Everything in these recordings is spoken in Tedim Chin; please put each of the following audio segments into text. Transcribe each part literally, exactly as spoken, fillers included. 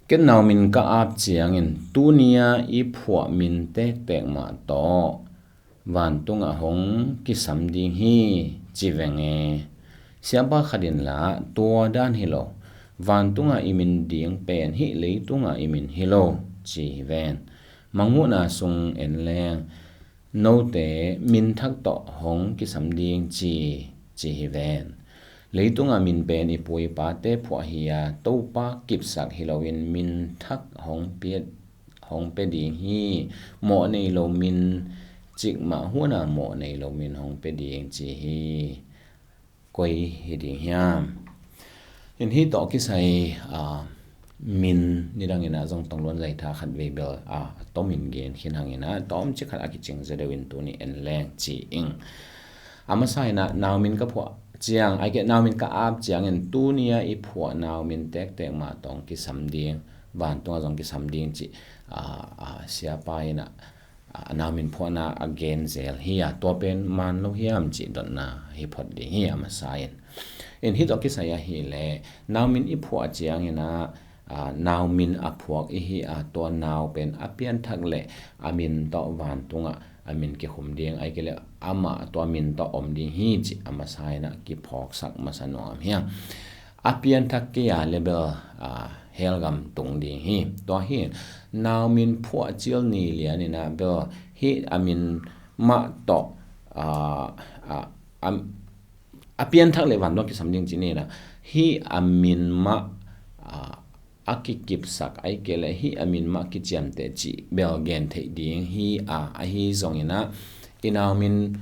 Ken nau min ka ap ciangin tuni-a i phuah min tektek mah tawh vantungah hong kisam ding hi, ci veng e. Siapa khat in lah tua dan hi lo, vantungah i min ding pen hih leitungah i min hi lo, ci hi ven. Mangmuhna sung en leng, note min thak tawh hong kisam ding ci, ci hi ven. Leitungah min pen i pu i pate phuah hi-a Topa kipsak hi loin min thak hong piat, hong pia ding hi. Mawh nei lo min, cikmah huan a mawh nei lo min hong pia ding ci hi. Koi hi ding hiam? In hih tawh kisai, a, min nidangin ah zong tongluan zaitha khat vei bel, a, a tomin gen khin hangin ah tawmcik khat a kicing zaw deuhin tuni en leng ci ing. A masa in ah nau min ka phuah ciang, ai ke nau min ka ap ciangin tuni-a i phuah nau min tektek mah tawh hong kisam ding, vantungah zong kisam ding ci, a, a, siapa in ah a, nau min phuahna a gen zel hi a, tua pen man lo hiam cih dotna hi phot ding hi a masa in. In hih tawh kisai ahih leh, nau min i phuah ciangin ah, a, nau min a phuak i hi a, tua nau pen a pianthak le a min tawh vantungah a min kikhum ding, ai ke le amah tua min tawh om ding hi cih a masa in ah kiphawksak masa nuam hi a. A pianthak kei a le bel, a, helgam tung ding hi. Tua hi, nau min phuah cil ni lian in ah bel hih a min mah tawh, a, a, a, a pianthak le vantungah kisam ding ci ni in ah, hih a min mah, a, a kikipsak ai ke le hih a min mah kiciamteh cih bel gen theih ding hi a, ahi zongin ah i nau min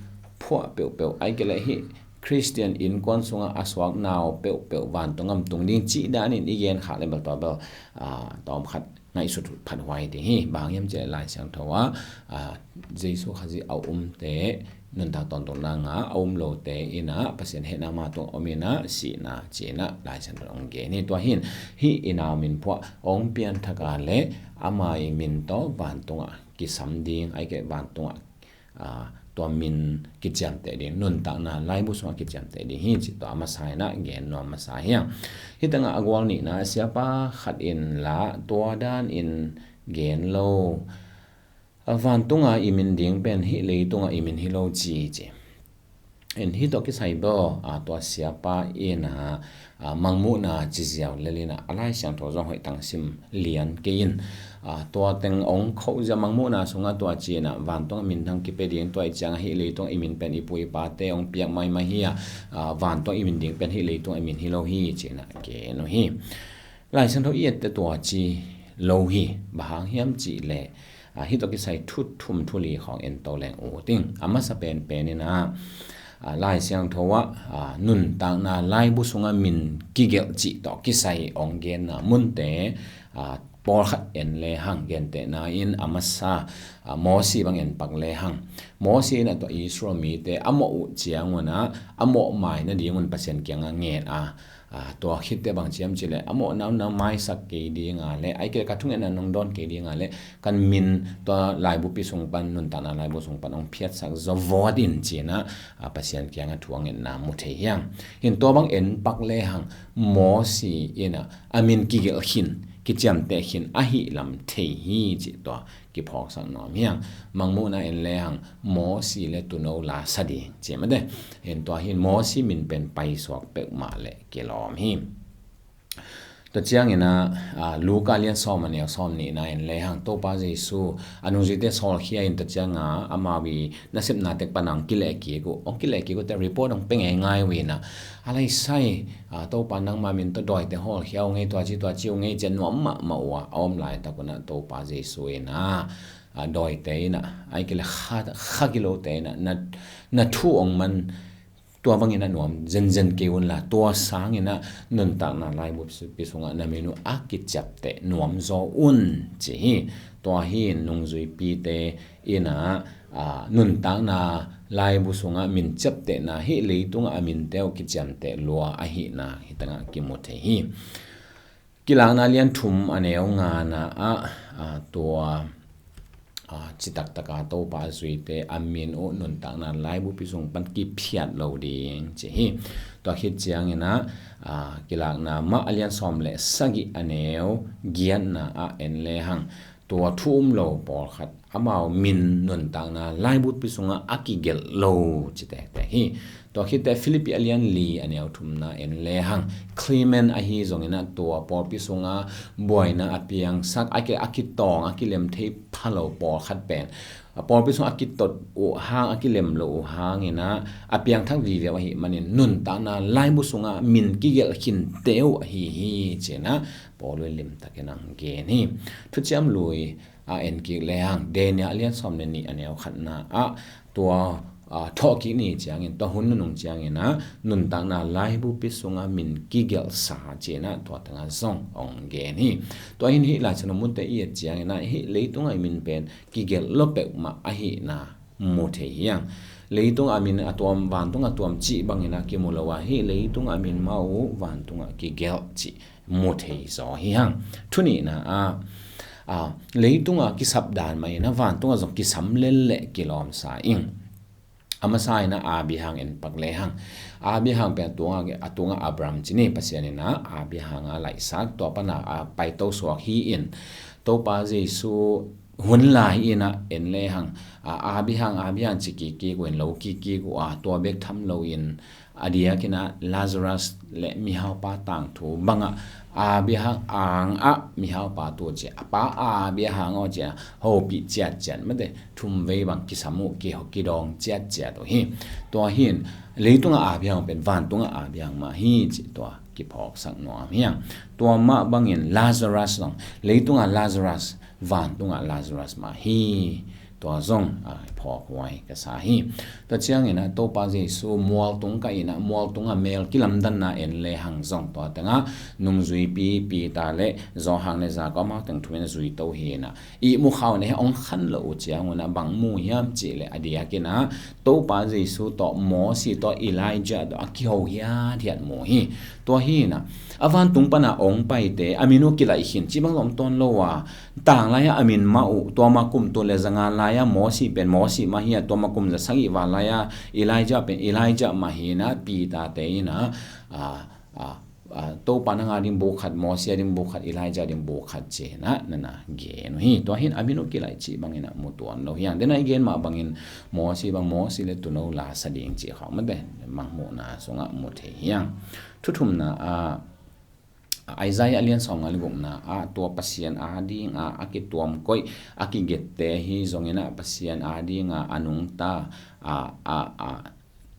phuah peuhpeuh ai ke le hih Khristian innkuan sungah a suak nau peuhpeuh vantungah tung ding cih danin i gen khak le bel tua bel, a, tawm khat ngaihsut phat huai ding hi. Bang hang hiam cih leh Lai Siangtho ah, a, Jesu Khazih a umte nuntak tawntungna ngah a, a um lote in ah Pasian hehna mah tungah om in ah sihna ci in ah Lai Siangtho hong gen hi. Tua hi in hih i nau min phuah hong pianthak a le ama i min tawh vantungah kisam ding ai ke vantungah, a, tua min kiciamteh ding, nuntakna laibu sungah kiciamteh ding hi cih tua a masa in ah gen nuam masa hi a. Hih tengah a gual nihna, siapa khat in lah tua danin gen lo, a, vantungah i min ding pen hih leitungah i min hi lo ci ci. In hih tawh kisai bel, a, tua siapa in ah, a, Mangmuhna ci ziau lel in ah, a Lai Siangtho zong hoih tangsim lian kei in, a, tua teng hong khoh ziau, Mangmuhna sungah tua ci in ah vantungah min thak kipia ding, tua i ciangah hih leitungah i min pen i pu i pate hong piak maimai hi a, a, vantungah i min ding pen hih leitungah i min hi lo hi ci in ah gen uh hi. Lai Siangtho i ette tua ci lo hi. Bang hang hiam cih leh, a, hih tawh kisai thu thum thu li khawng en to leng ut ing. A masa penpen in ah, a, Lai Siangtho ah, a, nuntakna laibu sungah min kigelh cih tawh kisai hong genna munte, a, pawlkhat en le hang, gentehna in a masa, a, Mosi bang en pak le hang. Mosi in ah tua Israel mite a mawh uh ciangun ah, a mawh mai nadingun Pasian kiangah ngen a, a, tua khitteh bang ci hiam cih leh, a mawhna un ah maisak kei ding a le, ai ke le ka thungetna nong dawn kei ding a le, kan min tua laibupi sung pan, nuntakna laibu sung pan hong phiatsak zaw vawt in ci in ah, a, Pasian kiangah thu a ngetna mu thei hi a. Hi in tua bang en pak le hang, Mosi in ah a min kigelh khin, kiciamteh khin ahih lam thei hi cih tua kiphawksak nuam hi a. Mangmuhna en le hang, Mosi le tuuno la sa ding ci mah te. Hi in tua hi in Mosi min pen paisuak peuhmah le kilawm hi. Tua ciangin ah, a, Luka lian sawm a neu sawm nihna en le hang, Topa Jesu a nungzuite sawlkhia in tua ciangah amau i nasepna tek pan ah hong kilehkik uh, hong kilehkik uh teh report hong pia ngeingai uh in ah, a lai sai, a, Topa nangma min tawh dawite hawlkhia uh ngei, tua ci tua ci uh ngei ci a nuam mahmah uh a, a om laitak un ah Topa Jesu in ah, a, dawite in ah, ai ke le kha, kha kilote in ah, na, na thu hong man, tua bangin ah nuam zenzen kei un la, tua sangin ah nuntakna laibupi sungah na min uh a kiciapteh nuam zaw un ci hi. Tua hi in nungzuipite in ah, a, nuntakna laibu sungah min ciaptehna, hih leitungah a minte uh kiciamteh lua ahihna hih tengah kimu thei hi. Kilakna lian thum a neu ngana ah, a, tua, a, citak taka Topa a zuite a min uh nuntakna laibupi sung pan kiphiat lo ding ci hi. Tua khit ciangin ah, a, Kilakna mah a lian sawm le sagih a neu giatna ah en lehang, tua thu um lo pawlkhat amau min nuntakna laibupi sungah a kigelh lo ci tektek hi. Tua khitte Philippi a lian li a neu thumna en lehang, Clement ahi zongin ah tua pawlpi sungah buaina a piangsak, a ki, a kitawng, a kilem thei pha lo pawlkhat pen a pawlpi sungah a kitot uh hang, a kilem lo uh hangin ah a piangthak viviau ahih manin nuntakna laibu sungah min kigelh khinte uh ahi hi ci-in ah Paul in limtakin a gen hi. Thuciam Lui a en kik lehang, Daniel a lian sawm le nih a neu khatna ah tua, a, thawhkik ni ciangin tua hun nunung ciangin ah nuntakna laibupi sungah min kigelhsa ci-in ah tua tengah zong hong gen hi. Tua hin hih Lai Siangtho munte i et ciangin ah hih leitungah i min pen kigelh lo peuhmah ahihna mu thei hi hang. Leitungah a min a tuam, vantungah a tuam cih bangin ah kimu lo a, hih leitungah a min mah uh vantungah kigelh cih mu thei zaw hi hang. Thunihna ah, a, leitungah kisap dan mah in ah vantungah zong kisam lel leh kilawmsa ing. A masa in ah Abraham en pak lehang, Abraham pen a tungah, a tungah Abram ci ni, Pasian in ah Abraham a laihsak, tua pan a, a, paito suak hi in, Topa Jesu hun lai in ah en lehang, a, Abraham, Abraham ci kikkik uh in, lo kikkik uh a, tua bek tham lo in, a diakin ah Lazarus le mihaupa tangthu bangah Abraham ang ah mihaupa tu ci a, a pa Abraham aw ci a, hopih ciatciat mate, thumvei bang kisam uh, ki, kidawng ciatciat uh hi. Tua hin leitungah Abraham pen vantungah Abraham mah hi cih tua kiphawksak nuam hi hang. Tua mah bangin Lazarus zong, leitungah Lazarus, vantungah Lazarus mah hi. Tua zong, a, phawkhuai ka sa hi. Tua ciangin ah Topa Jesu mualtung kah in ah, mualtungah mel kilamdanna en lehang zong tua tengah nungzuipi Peter le Johan le Jakob amau teng thu in a zuito hi in ah, ihmu khau in ah hong khan lo uh ciangun ah bang mu hiam cih leh a diakin ah Topa Jesu tawh Mosi tawh Elijah tawh a kiho hiathiat mu hi. Tua hi in ah a vantung pan a hong paite a min uh kilaih khin cih bang zong om tuan lo a, tanglai-ah a min mah uh, tua mah kum tul le za nga lai-ah Mosi pen Mosi mah hi a, tua mah kum za sagih val lai-ah Elijah pen Elijah mah hi in ah Peter-te in ah, a, a, a, Topa nang a ding bu khat, Mosi a ding bu khat, Elijah a ding bu khat ci-in ah na na gen uh hi. Tua hin a min uh kilaih cih bangin ah mu tuan lo hi hang. Den a i gen mah bangin Mosi bang, Mosi le tuuno la sa ding cih khawng mate, mangmuhna sungah mu thei hi hang. Thuthumna ah, Isaiah a lian sawmnga le gukna ah tua Pasian a ding a, a kituam koih, a kigette hi zongin ah Pasian a ding a, a nungta, a, a, a,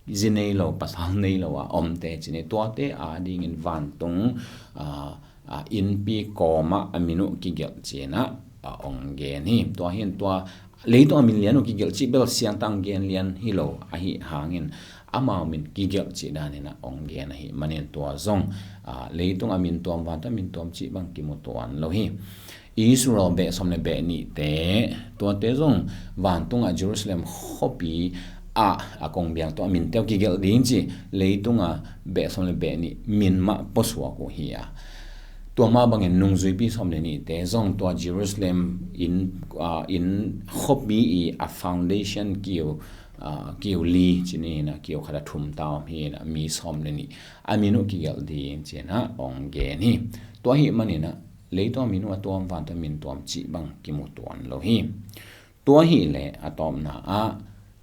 zi nei lo, pasal nei lo a omte ci ni, tuate a dingin vantung, a, a, innpi kawmah a min uh kigelh ci-in ah, a, hong gen hi. Tua hin tua leitung a min lian uh kigelh cih bel siangtang gen lian hi lo ahih hangin amau min kigelh cih danin ah hong gen ahih manin tua zong, a, leitung a min tuam, vantung a min tuam cih bang kimu tuan lo hi. Israel beh sawm le beh nihte, tuate zong vantungah Jerusalem khuapi ah a kongbiang tawh a minte uh kigelh ding ci, leitungah beh sawm le beh nih min mah puasuak uh hi a, tua mah bangin nungzuipi sawm le nihte zong tua Jerusalem inn, a, inn khuapi i a foundation kiu, a, kiu li ci ni in ah kiu khat a thum ta om hi in ah mi sawm le nih a min uh kigelh ding ci-in ah hong gen hi. Tua ahih manin ah leitung a min uh a tuam, vantung a min tuam cih bang kimu tuan lo hi. Tua ahih leh a tawpna ah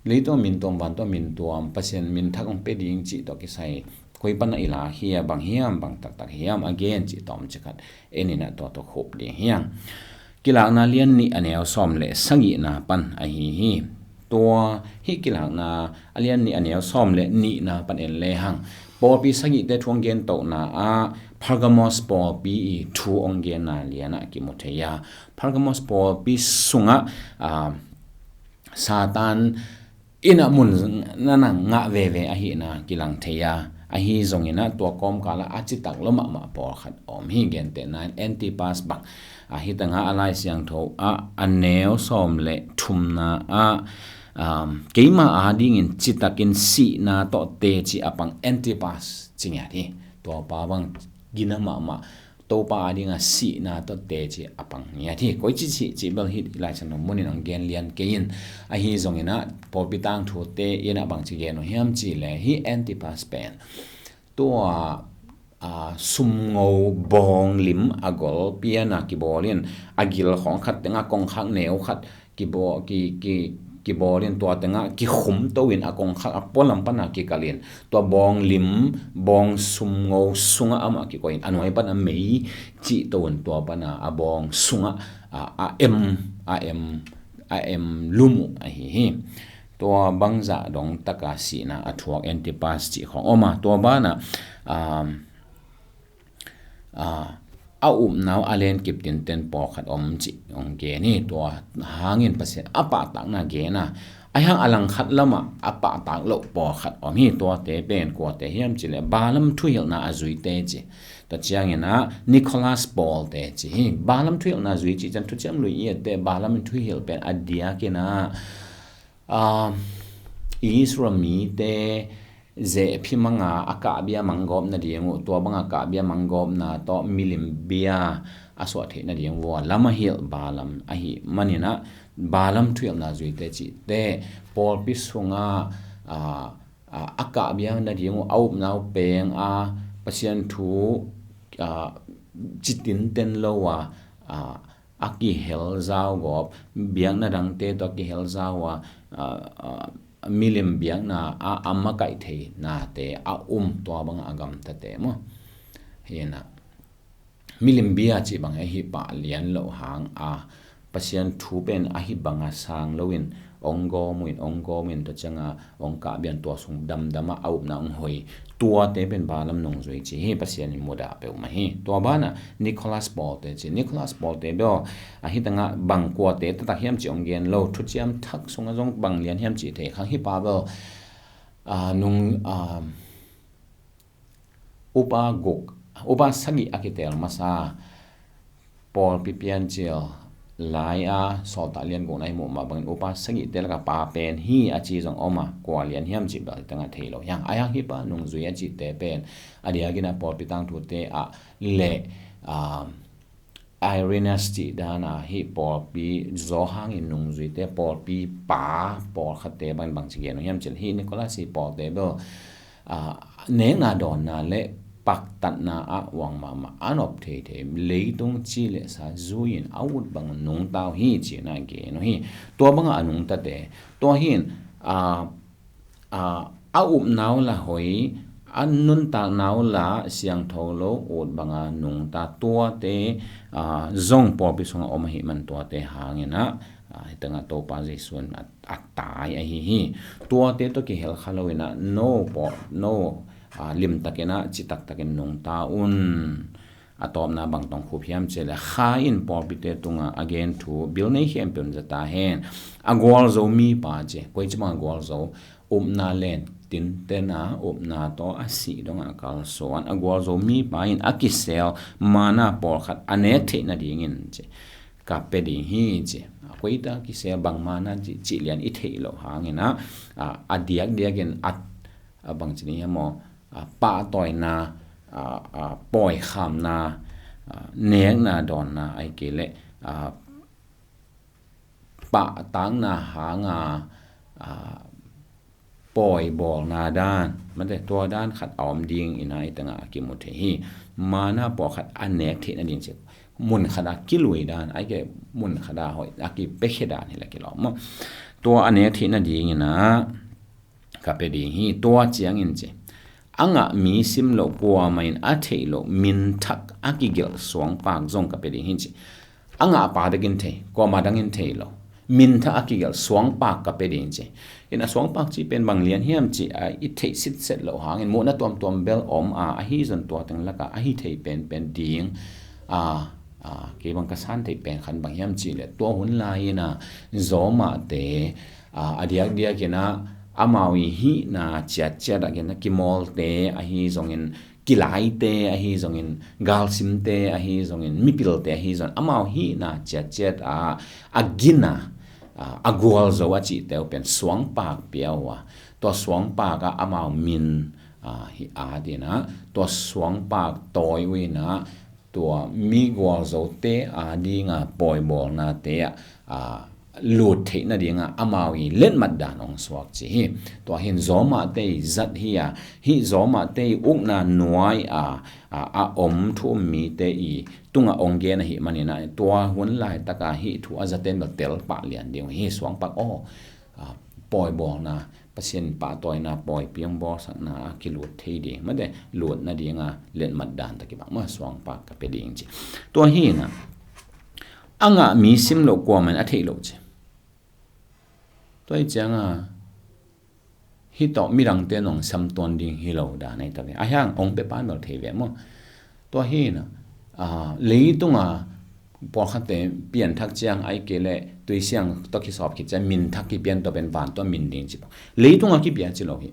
leitung a min tuam, vantung a min tuam, Pasian min thak hong pia ding cih tawh kisai koi pan ah i lak hiam, bang hiam, bang taktak hiam a gen cih tawm cih khat en in ah tua tawh khup ding hi hang. Kilakna lian nih a neu sawm le sagihna pan ahi hi. Tua hih Kilakna a lian nih a neu sawm le nihna pan en lehang, pawlpi sagihte thu hong gen tohna ah Pergamos pawlpi i thu hong genna lian ah kimu thei a, Pergamos pawlpi sungah, a, Satan in ah mun na na ngah veve ahihna kilang thei a, ahi zongin ah tua kawmkal ah a citak lo mahmah pawlkhat om hi. Gentehna in Antipas bang, a, hi tangah a Lai Siangtho ah a neu sawm le thumna ah, um, keima a dingin citakin sihna tawh teci a pang Antipas ci ngiat hi. Tua pa bang gina mahmah, Topa a dinga sihna tawh teci a pang ngiat hi. Koici cih cih bel hih Lai Siangtho munin hong gen lian kei in, ahi zongin ah pawlpi tangthute in ah bangci gen uh hiam cih leh hih Antipas pen tua, a, sumngo bawng lim a gol piana kibawl in, a gil khawng khat tengah kongkhak neu khat kibawl, ki, ki, kibawl in, tua tengah kikhum to in, a kongkhak a pualam pana kikalh in, tua bawng lim, bawng sumngo sungah amah kikoih in, a nuai pana mei cih to in, tua pana a bawng sungah, a, a em, a em, a em lum uh ahi hi. Tua bangzah dong taka sihna a thuak Antipas cih khawng om a, tua banah, um, a, a upna uh a lenkip tinten pawlkhat om cih hong gen hi. Tua hangin Pasian a pahtakna gen a, a hang a langkhat lamah a pahtak loh pawlkhat om hi. Tuate pen kuate hiam cih leh Balaam thuhilhna a zuite ci. Tua ciangin ah Nicholas pawlte ci hi. Balaam thuhilhna zui cih ciang thuciam lui i et teh Balaam in thuhilh pen a diakin ah, a, Israel mite zehphi manga a kahbia manggawp nading uh, tua banga kahbia manggawpna tawh milim bia a suah theih nading uh a lam a hilh Balaam ahih manin ah Balaam thuhilhna zuite cihte pawlpi sungah, a, a, a kahbia nading uh a upna uh peng a, Pasian thu, a, citinten lo a, a, a kihel zaugawp, biakna dangte tawh a kihel zau a, a, a, milim biakna a, a makaih thei nate a um, tua bangah a gamtate maw. Hi na, milim bia cih bang ahi pah lian loh hang a, Pasian thu pen ahi banga sang loin, ong gawm uh in, ong gawm uh in, tua cianga ong kahbia in, tua sung damdam a, a upna ong hoi. Tuate pen Balaam nungzui ci hi, Pasian in mudah peuhmah hi. Tua banah Nicholas pawlte ci, Nicholas pawlte bel ahi tangah bang kuate taktak hiam cih ong gen lo, thuciam thak sungah zong bang lian hiam cih thei khang hi pa bel, a, nung, a, upa guk, upa sagih a kitel masa, pawlpi piancil lai a, Sawltak lian gukna i muh mah bangin upa sagihte laka pa pen hi a ci zong om a, kua lian hiam cih bel hi tangah thei lo hiang. A hiang hi pa nungzui a cihte pen a diakin a pawlpi tangthute ah le, a, Irenaeus cih dana hih pawlpi zaw hangin nungzuite, pawlpi pa pawlkhatte bangin bangci gen uh hiam cih leh hih Nicholas hih pawlte bel, a, nekna dawnna le paktatna ah uang mahmah a nop theithei, leitung ci le sa zui-in a ut bang nungta uh hi ci-in a gen uh hi. Tua bangah a nungtate, tua hi-in, a, a, a upna uh la hoi, a nuntakna uh la siangtho lo, ut banga nungta tuate, a, zong pawlpi sungah om ahih man tuate hangin ah, a, hi tangah Topa Jesu in a, a tai ahi hi. Tuate tawh kihel kha loin ah no pawl, no, a, limtakin ah citaktakin nungta un. A tawpna bang tawh khup hiam cih leh Kha in pawlpite tungah a gen thu bil nei khempeuh in za ta hen. A gualzo mipa ci, koici bang a gualzo, upna len tinten a upna tawh a sih dongah a kalsuan a gualzo mipa in a kisel mana pawlkhat a nek theih nadingin ci, ka pia ding hi ci. A koita kisel bang mana ci, cih lian i theih loh hangin ah, a, a diakdiakin a, a bangci ding hiam aw, a, pahtawina, a, a, pawikhamna, a, nekna dawnna ahih kei leh, a, pahtakna hanga, a, pawibawlna dan, mate tua dan khat a om dingin ah i tangah a kimu thei hi. Mana pawlkhat a nek theih nading ci, mun khat a kilui dan, ahih kei leh mun khat a hoih a kipiakhia dan hi la kilawm maw. Tua a nek theih nadingin ah ka pia ding hi. Tua ciangin ci, a ngah mi sim loh, kuamah in a theih loh, minthak a kigelh suangpak zong ka pia ding hi ci. A ngah pa dek in thei, kuamah dang in thei lo. Minthak a kigelh suangpak ka pia ding ci. In a suangpak cih pen bang lian hiam cih a i theih sitset loh hangin muhna tuamtuam bel om a, ahi zong tua teng lakah a hi thei penpen ding, a, a, kei bang ka san theih pen khat bang hiam cih leh tua hun lai-in ah zawmahte, a, a diakdiakin ah amau i hihna ciatciat ah kin a kimawlte ahi zongin, kilaite ahi zongin, galsimte ahi zongin, mipilte ahi zongin, amau hihna ciatciat ah a gina, a, a gualzo a cihte uh pen suangpak pia uh a, tua suangpak ah amau min, a, hi at in ah, tua suangpak tawi uh in ah, tua mi gualzote a dinga pawibawlnate ah, a, lut theih nadinga amau i letmat dan hong suak ci hi. Tua hin zawmahte i zat hi a, hih zawmahte i ukna nuai a, a, a om thu um mite i tunga hong gen ahih manin ah, tua hun laitaka hih thu a zaten bel tel pah lian ding uh hi. Suangpak aw, a, pawibawlna, Pasian pahtawina, pawipi hong bawlsakna a kilut thei ding, mate, lut nadinga letmat dan tawh kibang mah suangpak ka pia ding ci. Tua hi na, a ngah mi sim loh kuamah in a theih loh ci. Tua hi cianga, hih tawh midangte nong samtuan ding hi lo dan ahi ta ve. A hiang hong pia pan bel thei ve maw. Tua hi na, a, leitunga pawlkhatte pianthak ciang, ahih kei leh tuisiang tawh kisawp khit ciang minthak kipian, tua pen van tawh min ding ci bang. Leitunga kipia ci lo hi.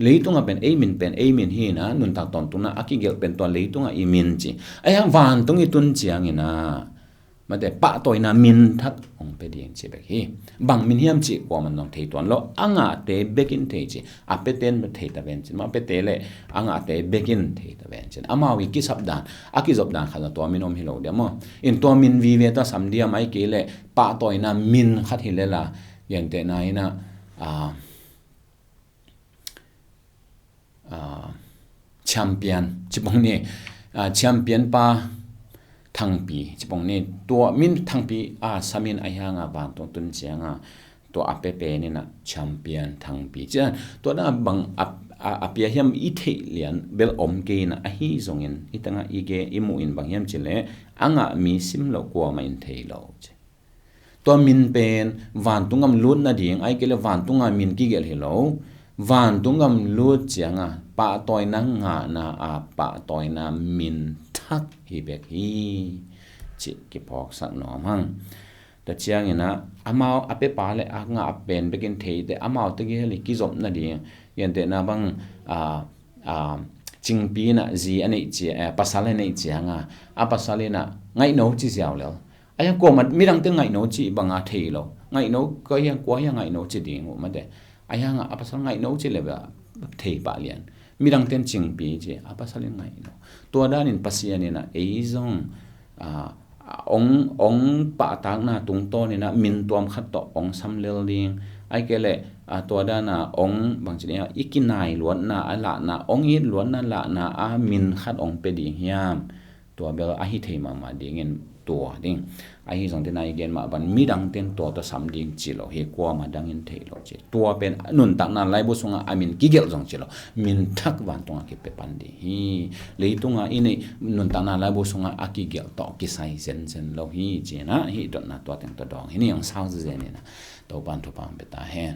Leitunga pen ei min pen ei min hi na, nuntak tawntungna a kigelh pen tua leitunga i min ci. A hiang vantung i tun ciangin ah, mate, pahtawina minthak hong pia ding ci bek hi. Bang min hiam cih kuamah in zong thei tuan lo. A ngahte bekin thei ci. A piaten bek thei ta ven cin. A piate le a ngahte bekin thei ta ven cin. Amau i kisap dan, a kizop dan khat na tua min om hi lo diam maw. In tua min vive ta sam diam, ahih kei leh pahtawina min khat hi lela, gentehna in ah, a, a, champion, ci bang ni, a, champion pa Thangpi, ci bang ni, tua min Thangpi a samin a hianga vantung tun cianga, tua a pia pen in ah champion Thangpi. Ci dan, tua dan a bang a, a, a pia hiam i theih lian bel om kei in ah, ahi zongin, i tangah i gen, i muh in bang hiam cih leh, a ngah mi sim loh kuamah in thei lo ci. Tua min pen vantung gam lut nading, ahih kei leh vantunga min kigelh hi lo. Vantung gam lut cianga pahtawina ngahna a pahtawina minthak hi bek hi, cih kiphawksak nuam hang. Tua ciangin ah, amau a piapa le a ngah pen bekin theite, amau tegel i kizop nading, gentehna bang, a, a, Cingpi in ah zi a neih cia, eh, pasal a neih cianga, a pasal in ah ngaihno ci ziau lel. A hiang kuamah midangte ngaihno cih banga thei lo. Ngaihno, kua hiang, kua hiang ngaihno ci ding uh, mate. A hianga a pasal ngaihno ci le bel thei pah lian. Midangte in Cingpi ci, a pasal in ngaihno. Tua danin Pasian in ah ei zong, a, a, hong, hong pahtakna tungtawn in ah min tuam khat tawh hong sam lel ding. Ahih kei leh, a, tua dana hong bangci ding, i kinai luatna a lahna, hong it luatna lahna a min khat hong pia ding hiam. Tua bel ahi thei mahmah dingin tua ding. Ahi zong tena i gen mah bang midangte in tua tawh sam ding ci lo hi, kuamah dangin thei lo ci. Tua pen nuntakna laibu sunga a min kigelh zong ci lo. Minthak vantunga kipia pan ding hi. Leitunga i neih nuntakna laibu sunga a kigelh tawh kisai zenzen lo hi, ci-in ah hih dotna tua teng tawh dawng hi ni. Hong sau zenzen in ah Topan thupha hong pia ta hen.